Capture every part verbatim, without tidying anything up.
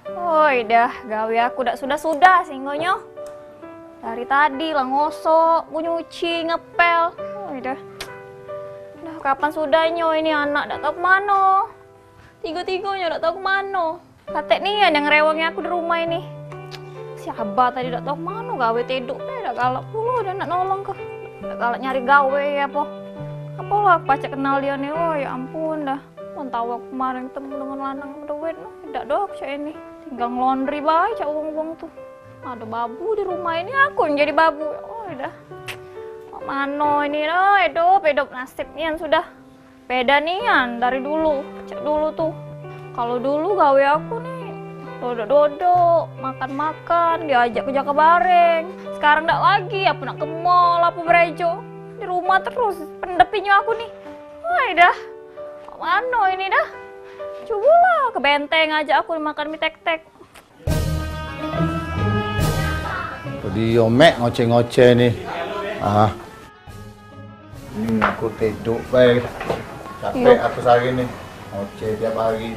Oi dah, gawe aku dak sudah-sudah singgonyo. Dari tadi lah ngosok, ku nyuci, ngepel. Oi dah. Dah kapan sudahnyo ini anak dak tau kemano. Tigo-tigonyo dak tau kemano. Katek nian yang ngerewangi aku di rumah ini. Si Abah tadi dak tau kemano, gawe tedok be, dak galak pulo dah nak nolong ke. Dak galak nyari gawe apo. Apolah aku pacak kenal dio ni. Oh ya ampun dah. Mun tau aku kemarin ketemu dengan lanang beduit, nah, dak doh aku cak ini. Tinggal ngelondri bae cak uang-uang tu. Ado babu di rumah ini, aku yang jadi babu. Oh dah. Mak mano ini dah, hidup, hidup nasib nian sudah. Beda nian dari dulu, cak dulu tu. Kalau dulu gawe aku ni dodok-dodok, makan-makan, diajak ke Jakabareng. Sekarang dak lagi, apa nak ke mall, apa berejo. Di rumah terus, pendepinyo aku ni. Wah dah. Mak mano ini dah. Cubolah ke Benteng ajak aku makan mie tek-tek. Dio mek ngoceh-ngoceh ni. Ah. Ni aku tedok bae. Capek aku sehari ni. Ngoceh tiap hari.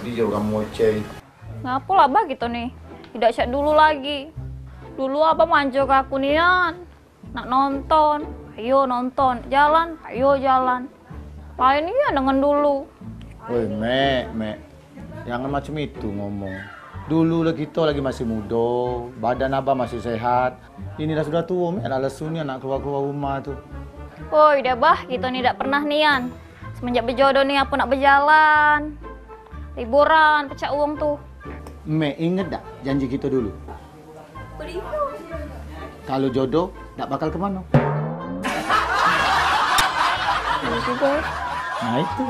Dio kamu ngoceh. Ngapo lah bah kito ni? Idak cak dulu lagi. Dulu abah manjo ke aku nian. Nak nonton, ayo nonton. Jalan, ayo jalan. Lain nian dengan dulu. Woi, Mek, Mek. Jangan macam itu ngomong. Dulu lah kita lagi masih muda, badan abah masih sehat. Ini dah sudah tua, Mek, lah lesu nian nak keluar-keluar rumah tu. Woi, dah bah, kita ni dak pernah nian. Semenjak bejodoh ni apa nak bejalan, liburan, pecak uang tu. Mek, inget dak janji kita dulu? Kalu jodoh, dak bakal kemano. Iya juga ya. Nah itu.